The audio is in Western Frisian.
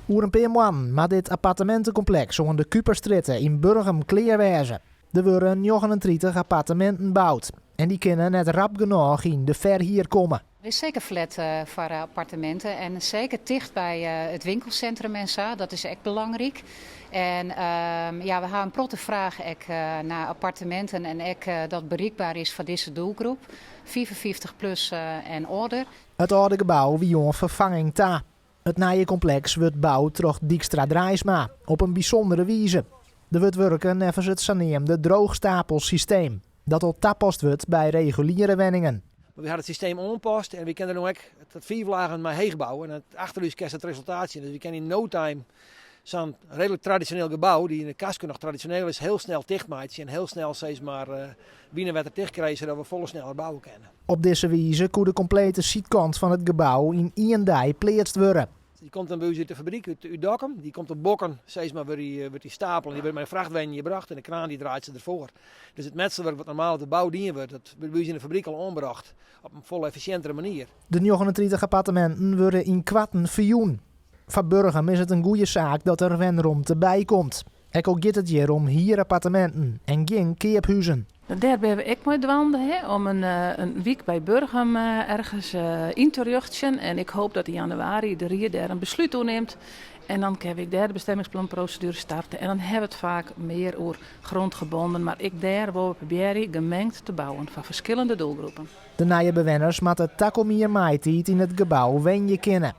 Oer in pear moannen moat dit appartemintekompleks oan de Kuperstrjitte yn Burgum klear wêze. Der wurde 39 apparteminten boud en dy kinne net rap genôch yn de ferhier komme. Der is seker ferlet foar apparteminten en seker ticht by it winkelsintrum en sa, dat is ek belangryk. En ja, we ha in protte fraach ek nei apparteminten en ek dat berikber is foar dizze doelgroep, 55 plus en âlder. It âlde gebou wie oan ferfanging ta. It nije kompleks wurdt boud troch Dykstra Draaisma op in bysûndere wize. Der wurdt wurke neffens it saneamde droogstapelsysteem, dat al tapast wurdt by reguliere wenningen. Mar wy ha it systeem oanpast en wy kinne der no ek tot fiif lagen mei heech bouwe. En achter ús kinst it resultaat sjen. Dus wy kinne yn no time sa'n reedlik tradisjoneel gebou, dy't yn de kasko noch tradisjoneel is, hiel snel ticht meitsje en hiel snel sis mar wyn en wetter ticht krije sadat we folle sneller bouwe kinne. Op dizze wize koe de komplete sydkant fan it gebou yn ien dei pleatst wurde. Dy komt dan by ús út de fabryk út Dokkum. Dy komt op bokken, sis mar, wurdt dy stapele en dy wurdt mei in frachtwein hjir brocht en de kraan dy draait se derfoar. Dus it metselwurk wat normaal op de bou dien wurdt, dat wurdt by ús yn de fabryk al oanbrocht op in folle effisjintere manier. De 39 apparteminten wurde ynkoarten ferjûn. Foar Burgum is it in goede saak dat der wenromte by komt. Ek al giet it hjir om hierapparteminten en gjin keaphuzen. Dêr binne we ek mei dwaande hè, om in wyk by Burgum ergens yn te rjochtsjen. En ik hoop dat yn januari de ried dêr in beslút oer nimt. En dan kinne we ek dêr de bestemmingsplanproseduere starte. En dan hawwe we it faak mear oer grondgebonden. Mar ek dêr wolle we probearje gemengd te bouwen foar ferskillende doelgroepen. De nije bewenners moatte takom jier maitiid yn it gebou wenje kinne.